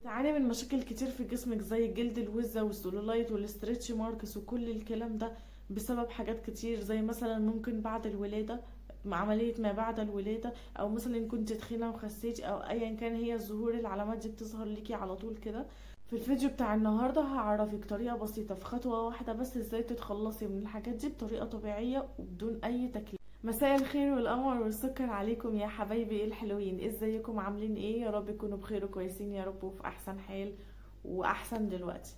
تعاني من مشاكل كتير في جسمك زي جلد الوزة والسلولايت وال stretch marks وكل الكلام ده بسبب حاجات كتير، زي مثلا ممكن بعد الولادة، عملية ما بعد الولادة، او مثلا كنت تخينة وخسيتي، او ايا كان هي ظهور العلامات دي بتظهر ليكي على طول كده. في الفيديو بتاع النهاردة هعرفك طريقة بسيطة في خطوة واحدة بس ازاي تتخلصي من الحاجات دي بطريقة طبيعية وبدون اي تكلفة. مساء الخير والقمر والسكر عليكم يا حبايبي الحلوين، ازيكم عاملين ايه؟ يا رب تكونوا بخير وكويسين يا رب وفي احسن حال واحسن دلوقتي.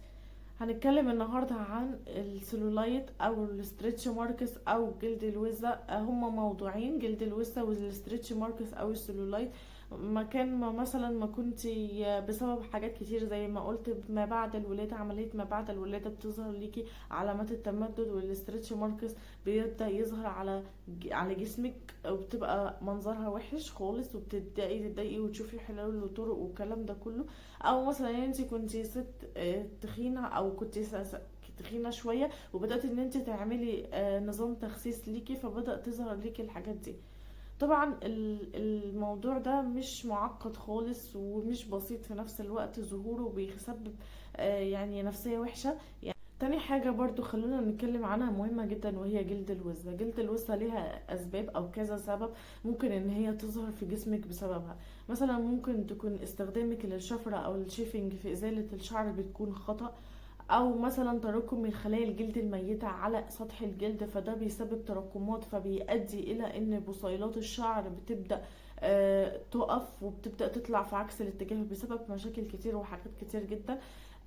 هنتكلم النهارده عن السلولايت او ال stretch marks او جلد الوزة. هما موضوعين، جلد الوزة وال stretch marks او السلولايت. مكان ما مثلا ما كنت بسبب حاجات كتير زي ما قلت ما بعد الولادة، عملية ما بعد الولادة بتظهر ليكي علامات التمدد وال stretch marks بيبدأ يظهر على جسمك وبتبقى منظرها وحش خالص، وبتبدأي تتضايقي وتشوفي حلول وطرق والكلام ده كله. او مثلا انت كنت ست تخينة او كنت تخينة شوية وبدأت ان انت تعملي نظام تخسيس ليكي، فبدأ تظهر ليكي الحاجات دي. طبعا الموضوع ده مش معقد خالص ومش بسيط في نفس الوقت، ظهوره بيسبب نفسية وحشة. تاني حاجة برضو خلونا نتكلم عنها مهمة جدا، وهي جلد الوزة. جلد الوزة ليها أسباب أو كذا سبب ممكن إن هي تظهر في جسمك بسببها. مثلا ممكن تكون استخدامك للشفرة أو ال shaving في إزالة الشعر بتكون خطأ، أو مثلا تراكم الخلايا الجلد الميتة على سطح الجلد، فده بيسبب تراكمات، فبيؤدي إلى إن بصيلات الشعر بتبدأ تقف وبتبدأ تطلع في عكس الاتجاه بسبب مشاكل كتير وحاجات كتير جدا،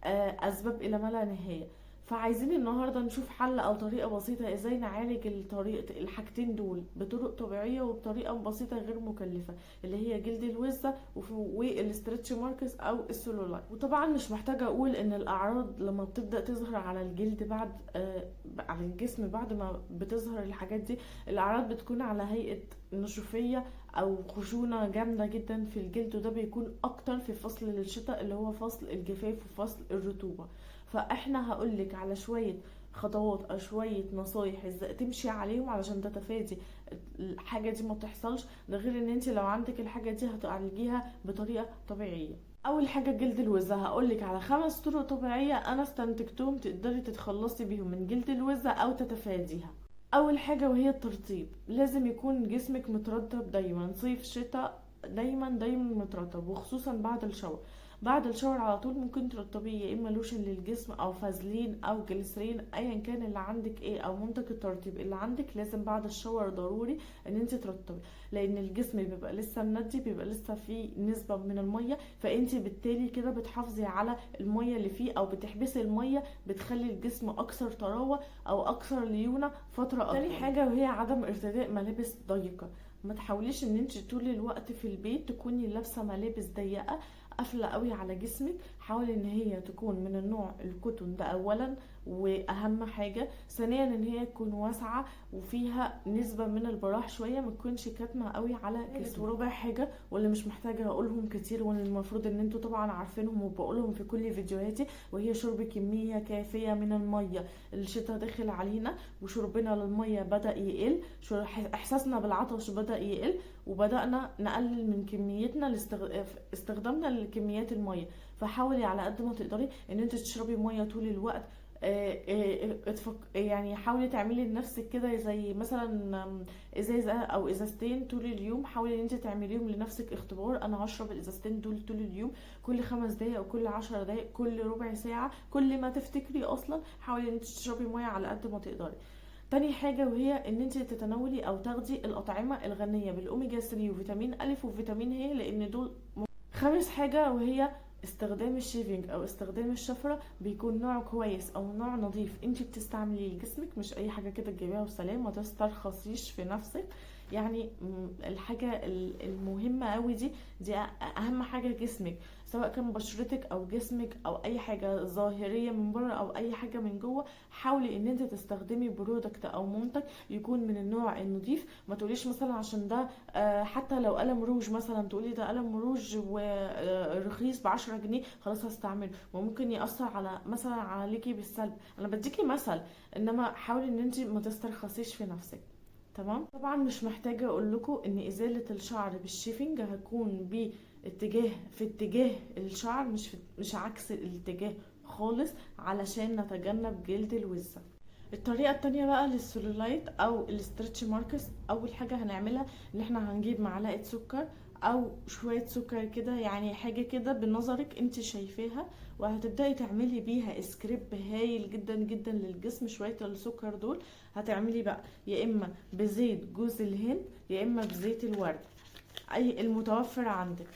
أسباب إلى ما لا نهاية. فعايزين النهاردة نشوف حل أو طريقة بسيطة إزاي نعالج الحاجتين دول بطرق طبيعية وبطريقة بسيطة غير مكلفة، اللي هي جلد الوزة وال stretch marks أو السلولايت. وطبعا مش محتاجة أقول إن الأعراض لما بتبدأ تظهر على الجلد بعد، على الجسم بعد ما بتظهر الحاجات دي، الأعراض بتكون على هيئة نشوفية أو خشونة جامدة جدا في الجلد، وده بيكون أكتر في فصل الشتاء اللي هو فصل الجفاف وفصل الرطوبة. فاحنا هقولك على شوية خطوات او شوية نصايح ازاي تمشي عليهم علشان تتفادي الحاجة دي ما تحصلش، ده غير ان انت لو عندك الحاجة دي هتعالجيها بطريقة طبيعية. اول حاجة جلد الوزة، هقولك على 5 طرق طبيعية انا استنتجتهم تقدري تتخلصي بيهم من جلد الوزة او تتفاديها. اول حاجة وهي الترطيب، لازم يكون جسمك مترطب دايما، صيف شتاء دايما دايما مترطب، وخصوصا بعد ال shower. بعد ال shower على طول ممكن ترطبيه يا اما لوشن للجسم او فازلين او جليسرين، ايا كان اللي عندك ايه او منتج الترطيب اللي عندك. لازم بعد ال shower ضروري ان انت ترطبي، لان الجسم بيبقى لسه مندي، بيبقى لسه فيه نسبة من المية، فانت بالتالي كده بتحافظي على المية اللي فيه او بتحبسي المية، بتخلي الجسم اكثر طراوة او اكثر ليونة فترة اطول. تاني حاجة وهي عدم ارتداء ملابس ضيقة. ما تحاوليش ان انت طول الوقت في البيت تكوني لابسة ملابس ضيقة قافلة قوي على جسمك. حاولي ان هي تكون من النوع الكوتون ده اولا واهم حاجة، ثانيا ان هي تكون واسعة وفيها نسبة من البراح شوية، ما تكونش كاتمة قوي على جسمك. ورابع حاجة واللي مش محتاجة اقولهم كتير واللي المفروض ان انتوا طبعا عارفينهم وبقولهم في كل فيديوهاتي، وهي شرب كمية كافية من المية. الشتاء داخل علينا وشربنا للمية بدأ يقل، احساسنا بالعطش بدأ يقل، وبدأنا نقلل من كميتنا استخدامنا لكميات المية. فحاولي على قد ما تقدري ان انت تشربي مية طول الوقت. حاولي تعملي لنفسك كده زي مثلا، ازازة او ازازتين طول اليوم، حاولي ان انت تعمليهم لنفسك اختبار، انا هشرب الازازتين دول طول اليوم، كل 5 دقايق او كل 10 دقايق، كل ربع ساعة، كل ما تفتكري اصلا حاولي ان انت تشربي مية على قد ما تقدري. تاني حاجة وهي ان انت تتناولي او تاخدي الاطعمة الغنية بالاوميجا 3 وفيتامين الف وفيتامين ه، لان دول خامس حاجة وهي استخدام ال shaving او استخدام الشفرة، بيكون نوع كويس او نوع نظيف انت بتستعمليه لجسمك، مش اي حاجة كده تجيبيها وسلام، ما تسترخصيش في نفسك. الحاجة المهمة قوي دي اهم حاجة جسمك، سواء كان بشرتك او جسمك او اي حاجة ظاهرية من بره او اي حاجة من جوه. حاولي ان انت تستخدمي product او منتج يكون من النوع النظيف. ما تقوليش مثلا عشان ده، حتى لو قلم روج مثلا تقولي ده قلم روج ورخيص ب10 جنيه خلاص هستعمله، وممكن يأثر على مثلا عليكي بالسلب. انا بديكي مثل، انما حاولي ان انت ما تسترخصيش في نفسك. تمام. طبعا مش محتاجة اقول لكم ان ازالة الشعر بال shaving هتكون اتجاه في اتجاه الشعر، مش عكس الاتجاه خالص، علشان نتجنب جلد الوزة. الطريقة التانية بقى للسلولايت او ال stretch marks، اول حاجة هنعملها ان احنا هنجيب معلقة سكر او شوية سكر كده، يعني حاجة كده بنظرك انت شايفاها، وهتبدأي تعملي بيها scrub هايل جدا جدا للجسم. شوية السكر دول هتعملي بقى يا اما بزيت جوز الهند يا اما بزيت الورد، اي المتوفر عندك،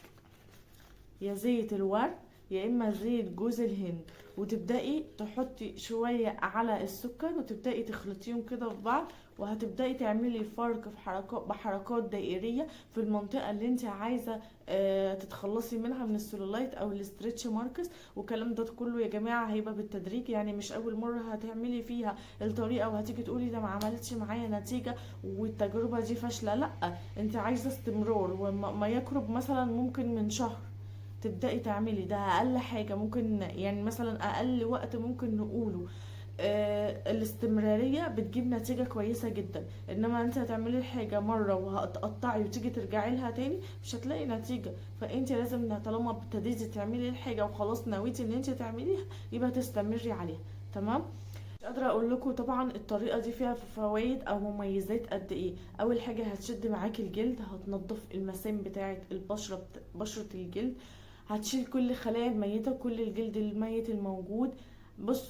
يا زيت الورد يا اما زيت جوز الهند، وتبدأي تحطي شوية على السكر وتبدأي تخلطيهم كده في بعض، وهتبدأي تعملي فرك في بحركات دائرية في المنطقة اللي انت عايزة تتخلصي منها من السلولايت او ال stretch marks. والكلام ده كله يا جماعة هيبقى بالتدريج، يعني مش اول مرة هتعملي فيها الطريقة وهتيجي تقولي ده ما عملتش معايا نتيجة والتجربة دي فاشلة، لا، انت عايزة استمرار، وما يقرب مثلا ممكن من شهر تبدأي تعملي ده، اقل حاجة ممكن، يعني مثلا اقل وقت ممكن نقوله. الاستمرارية بتجيب نتيجة كويسة جدا، انما انت هتعملي الحاجة مرة وهتقطعي وتيجي ترجعي لها تاني مش هتلاقي نتيجة. فانت لازم طالما ابتديتي تعملي الحاجة وخلاص نويتي ان انت تعمليها يبقى تستمري عليها، تمام؟ مش قادرة اقول لكم طبعا الطريقة دي فيها فوائد او مميزات قد ايه. اول حاجة هتشد معاكي الجلد، هتنظف المسام بتاعة البشرة، بشرة الجلد، هتشيل كل خلايا الميتة، كل الجلد الميت الموجود.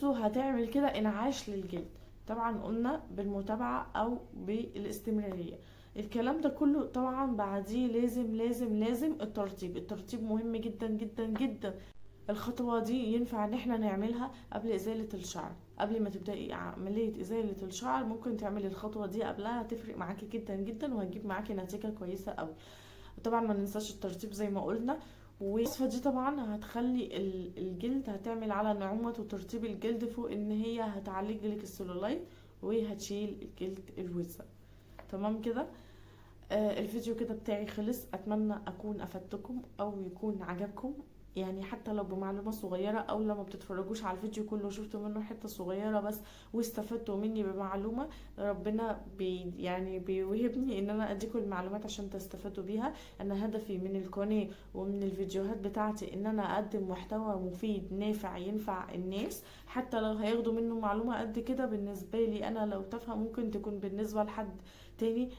هتعمل كده انعاش للجلد، طبعا قلنا بالمتابعة او بالاستمرارية. الكلام ده كله طبعا بعديه لازم لازم لازم الترطيب. الترطيب مهم جدا جدا جدا. الخطوة دي ينفع ان احنا نعملها قبل ازالة الشعر، قبل ما تبدأي عملية ازالة الشعر ممكن تعملي الخطوة دي قبلها، هتفرق معاكي جدا جدا وهتجيب معاكي نتيجة كويسة قوي. طبعا ما ننساش الترطيب زي ما قلنا. والوصفة دي طبعا هتخلي الجلد، هتعمل على نعومة وترطيب الجلد، فوق ان هي هتعالج لك السلولايت وهتشيل الجلد الوزة. تمام كده؟ الفيديو كده بتاعي خلص، اتمنى اكون افدتكم او يكون عجبكم، حتى لو بمعلومة صغيرة، او لما بتتفرجوش على الفيديو كله شفتوا منه حتة صغيرة بس واستفدتوا مني بمعلومة، ربنا بيوهبني ان انا اديكم المعلومات عشان تستفادوا بيها. انا هدفي من القناة ومن الفيديوهات بتاعتي ان انا اقدم محتوى مفيد نافع ينفع الناس، حتى لو هياخدوا منه معلومة قد كده بالنسبة لي انا لو تافهة ممكن تكون بالنسبة لحد تاني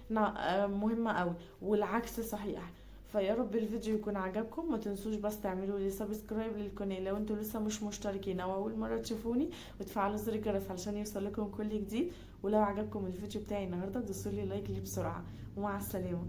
مهمة قوي، والعكس صحيح. فيا رب الفيديو يكون عجبكم، ما تنسوش بس تعملوا لي subscribe للقناة لو انتوا لسه مش مشتركين او اول مرة تشوفوني، وتفعلوا زر الجرس علشان يوصل لكم كل جديد. ولو عجبكم الفيديو بتاعي النهارده دوسوا لي like ليه بسرعة، ومع السلامة.